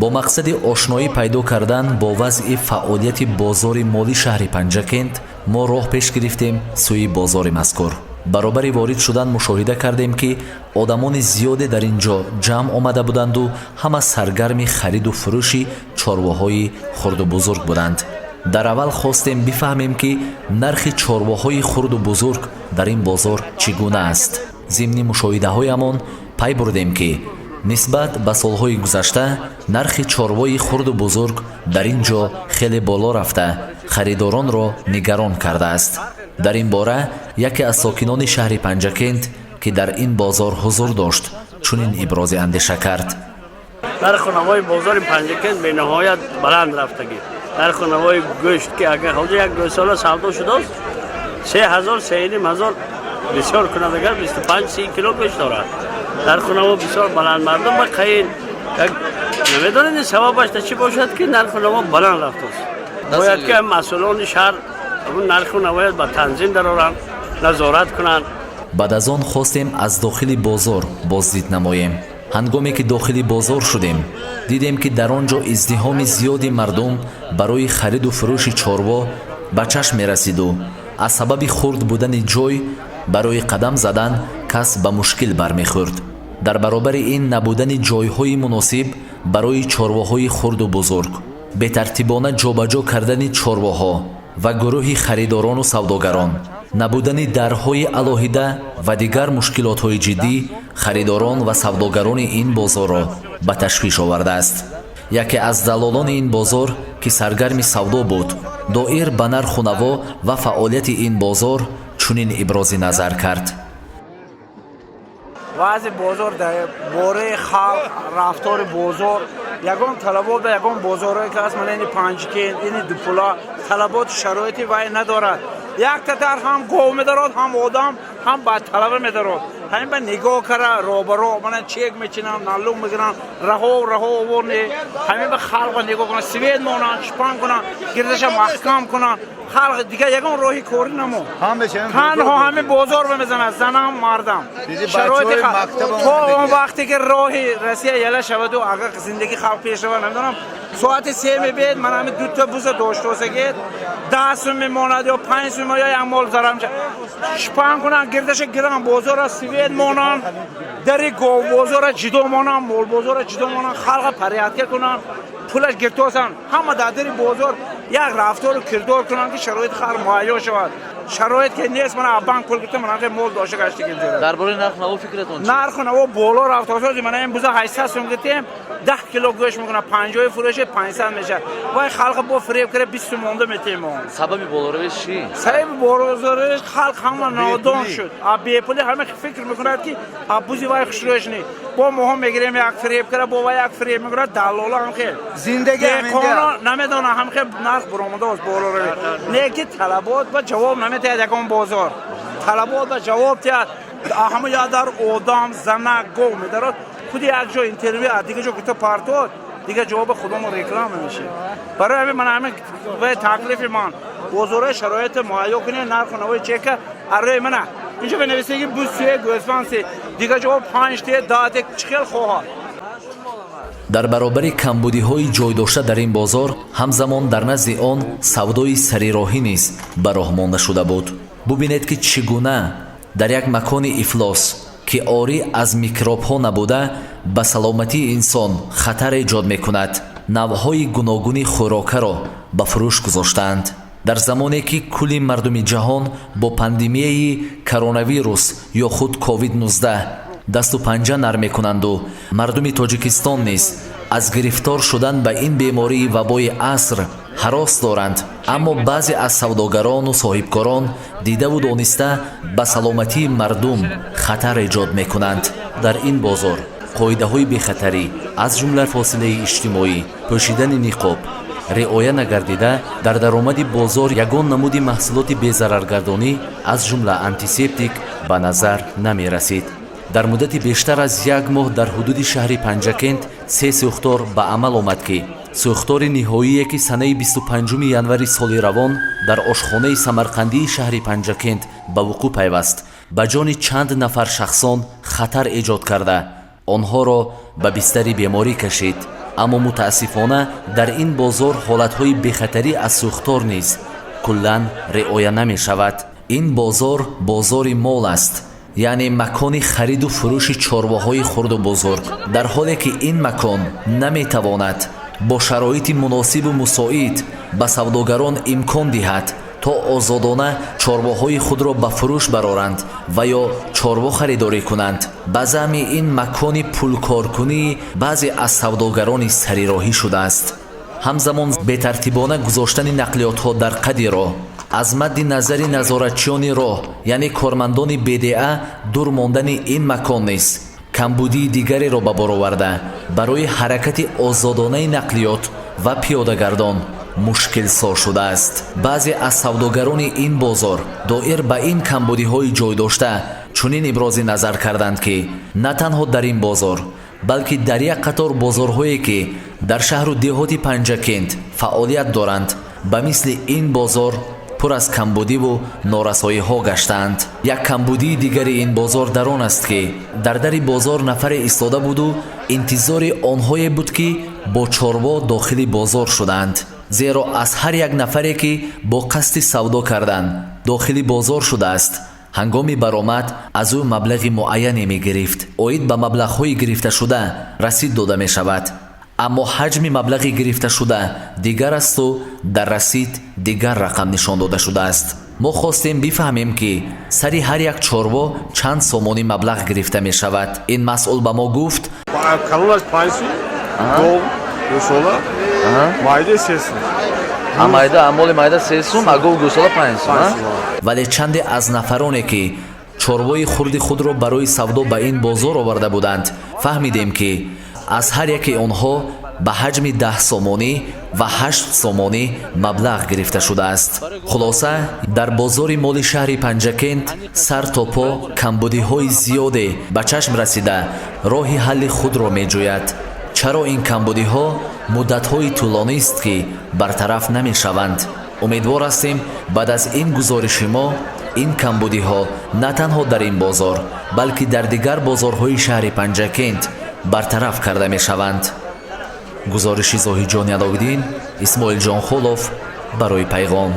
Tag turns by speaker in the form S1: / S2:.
S1: Бо мақсади ошноӣ пайдо кардан бо вазъи фаъолияти бозори моли шаҳри Панҷакент мо роҳ пеш гирифтем сӯи бозори мазкур. Баробари ворид шудан мушоҳида кардем, ки одамони зиёде дар ин ҷо ҷамъ омада буданду ҳама саргарми хариду фурӯши чорвоҳои хурду бузург буданд. Дар аввал хостем бифаҳмем, ки нархи чорвоҳои хурду бузург дар ин бозор чӣ гуна аст. Зимни мушоҳидаҳоямон пай бурдем, ки нисбат ба солҳои гузашта нархи чорвои хурду бузург дар ин ҷо хеле боло рафта, харидоронро нигарон кардааст. Дар ин бора яке аз сокинони шаҳри Панҷакент, ки дар ин бозор ҳузур дошт, чунин ибрози андеша кард.
S2: Нарху навои бозори Панҷакент бениҳоят баланд рафтагӣ. Нарху навои гӯшт, ки агар ҳозир як гӯсола савдо шудааст 3000, 3500, бисёр кунад агар 25-30 кило гӯшт дорад. Нарху наво бисёр баланд. Мардум ба қайин як намедонед, сабабаш да чӣ бошад, ки нарху наво баланд рафтааст. Бояд ки масъулони шаҳр нарху навояд ба танзим дароранд, назорат кунанд.
S1: Баъд аз он хостем аз дохили бозор боздид намоем. Ҳангоме ки дохили бозор шудем, дидем, ки дар он ҷо издиҳоми зиёди мардум барои хариду фурӯши чорво ба чашм мерасиду аз сабаби хурд будани ҷой барои қадам задан кас ба мушкил бармехӯрд. Дар баробари ин, набудани ҷойҳои муносиб барои чорвоҳои хурду бузург, бетартибона ҷобаҷо кардани чорвоҳо ва гурӯҳи харидорону савдогарон, набудани дарҳои алоҳида ва дигар мушкилотҳои ҷиддӣ харидорон ва савдогарони ин бозорро ба ташвиш овардааст. Яке аз далолони ин бозор, ки саргарми савдо буд, доир ба нарху наво ва фаъолияти ин бозор чунин ибрози назар кард.
S3: Вазъи бозор, дар бораи халқ, рафтори бозор, ягон талабот ба ягон бозорҳое ки ҳаст, мана ини Панҷкент, ини Дупула, талаботи шароити вай надорад. Якта дар ҳам гов медарод, ҳам одам, ҳам ба талаба медарод. Ҳамин ба нигоҳ кара робаро, мана чек мечинам, налог мегирам, раҳо раҳо овор не. Ҳамин ба халқро нигоҳ кунанд, свет монанд, шпан кунанд, гирдаша маҳкам кунанд. Халқ дигар ягон роҳи корӣ намо, танҳо ҳамин бозор мезанад, занам, мардам. Шароити то он вақте ки роҳи Россия яла шаваду агар зиндагии халқ пеш равад, намедонам. Соати 3 мебиед, ман ҳамин дута буза доштосагед, 10 сум мемонад ё 5 сум, ё як мол зарар мешавад. Шпан кунанд, гирдаша гиранд, бозора свет монанд, дари говбозора ҷидо монанд, молбозора ҷидо монанд, халқа порядка кунанд, пулаш гиртосанд, ҳама дар дари бозор як рафтору кирдор кунанд, ки шароити халқ муҳайё шавад. Шароит ки нест, мана банк пул гирифта, мана мол дошта гаштагим.
S4: Дар бораи нарх наво фикратон чи?
S3: Нарху наво боло рафта. Мана ин буза 800 сум гирифтем, 10 кило гӯшт мекунад, 50-и фурӯши 500 мешавад. Вай халқ бо фиреб кара 20 сум монда метем.
S4: Сабаби болоравиш чи?
S3: Сабаби болоравиш халқ ҳама нодон шуд. А бепулӣ ҳама фикр мекунад, ки а бузи вай хушрӯш не. Бо моҳо мегирем, як фиреб кара, бо вай як фиреб мекунад, даллола ҳам хел.
S5: Зиндагӣ.
S3: Намедонам, ҳам хел нарх буромадааст, болоравӣ не, ки талабот ба ҷавоб наметиҳад. Ягон бозор талабот ба ҷавоб диҳад, ҳама я дар одам, занак, гов медарод. Худи як ҷо интервю, а дига ҷо гуфта партод, дига ҷавоби худомо реклама мешед. Барои ҳамин ман ҳамин таклифи ман: бозорҳои шароити муҳайё кунед, нарху навои чека аррои. Мана инҷо бинависеги буз се, гӯсфанд се, дига ҷо панҷ те, 10 те, чӣ хел хоҳад.
S1: Дар баробари камбудиҳои ҷойдошта дар ин бозор, ҳамзамон дар назди он савдои сарироҳӣ низ ба роҳ монда шуда буд. Бубинед, ки чӣ гуна дар як макони ифлос, ки орӣ аз микробҳо набуда, ба саломатии инсон хатар эҷод мекунад, навъҳои гуногуни хӯрокаро ба фурӯш гузоштаанд. Дар замоне ки кулли мардуми ҷаҳон бо пандемияи коронавирус ё худ COVID-19 дасту панҷа нар мекунанду мардуми Тоҷикистон низ аз гирифтор шудан ба ин бемории вабои аср ҳарос доранд, аммо баъзе аз савдогарону соҳибкорон дидаву дониста ба саломатии мардум хатар эҷод мекунанд. Дар ин бозор қоидаҳои бехатарӣ, аз ҷумла фосилаи иҷтимоӣ, пӯшидани ниқоб риоя нагардида, дар даромади бозор ягон намуди маҳсулоти безараргардонӣ, аз ҷумла антисептик, ба назар намерасид. Дар муддати бештар аз як моҳ дар ҳудуди шаҳри Панҷакент се сӯхтор ба амал омад, ки сӯхтори ниҳоие, ки санаи 25 январи соли равон дар ошхонаи самарқандии шаҳри Панҷакент ба вуқӯъ пайваст, ба ҷони чанд нафар шахсон хатар эҷод карда, онҳоро ба бистари беморӣ кашид. Аммо мутаассифона дар ин бозор ҳолатҳои бехатарӣ аз сӯхтор низ куллан риоя намешавад. Ин бозор бозори мол аст, яъне макони хариду фурӯши чорвоҳои хурду бузург, дар ҳоле ки ин макон наметавонад бо шароити муносибу мусоид ба савдогарон имкон диҳад, то озодона чорвоҳои худро ба фурӯш бароранд ва ё чорво харидорӣ кунанд. Ба заъми ин макони пулкоркунии баъзе аз савдогарони сарироҳӣ шудааст. Ҳамзамон бетартибона гузоштани нақлиётҳо дар қади роҳ, аз мадди назари назоратчиёни роҳ, яъне кормандони БДА дур мондани ин макон низ камбудии дигареро ба бор оварда, барои ҳаракати озодонаи нақлиёт ва пиёдагардон мушкилсоз шудааст. Баъзе аз савдогарони ин бозор доир ба ин камбудиҳои ҷойдошта чунин ибрози назар карданд, ки на танҳо дар ин бозор, балки дар як қатор бозорҳое, ки дар шаҳру деҳоти Панҷакент фаъолият доранд, ба мисли ин бозор пур аз камбудиву норасоиҳо гаштаанд. Як камбудии дигари ин бозор дар он аст, ки дар дари бозор нафаре истода буду интизори онҳое буд, ки бо чорво дохили бозор шуданд, зеро аз ҳар як нафаре, ки бо қасди савдо кардан дохили бозор шудааст, ҳангоми баромад аз ӯ маблағи муайяне мегирифт. Оид ба маблағҳои гирифташуда расид дода мешавад, аммо ҳаҷми маблағи гирифташуда дигар асту дар расид дигар рақам нишон дода шудааст. Мо хостем бифаҳмем, ки сари ҳар як чорво чанд сомонӣ маблағ гирифта мешавад. Ин масъул ба мо гуфт:
S5: Калонаш 5 сум, гов, гӯсола, майда 3 сум.
S4: А майда, а моли майда 3 сум, а гов, гӯсола 5 сум, а?
S1: Вале чанде аз нафароне, ки чорвои хурди худро барои савдо ба ин бозор оварда буданд, фаҳмидем, ки аз ҳар яке онҳо ба ҳаҷми 10 сомонӣ ва 8 сомонӣ маблағ гирифта шудааст. Хулоса, дар бозори моли шаҳри Панҷакент сар то по камбудиҳои зиёде ба чашм расида, роҳи ҳалли худро меҷӯяд. Чаро ин камбудиҳо муддатҳои тӯлонист, ки бартараф намешаванд? Умедвор ҳастем, баъд аз ин гузориши мо ин камбудиҳо на танҳо дар ин бозор, балки дар дигар бозорҳои шаҳри Панҷакент бартараф карда мешаванд. Гузориши Зоҳидҷони Аловиддин, Исмоилҷон Холов барои Пайғом.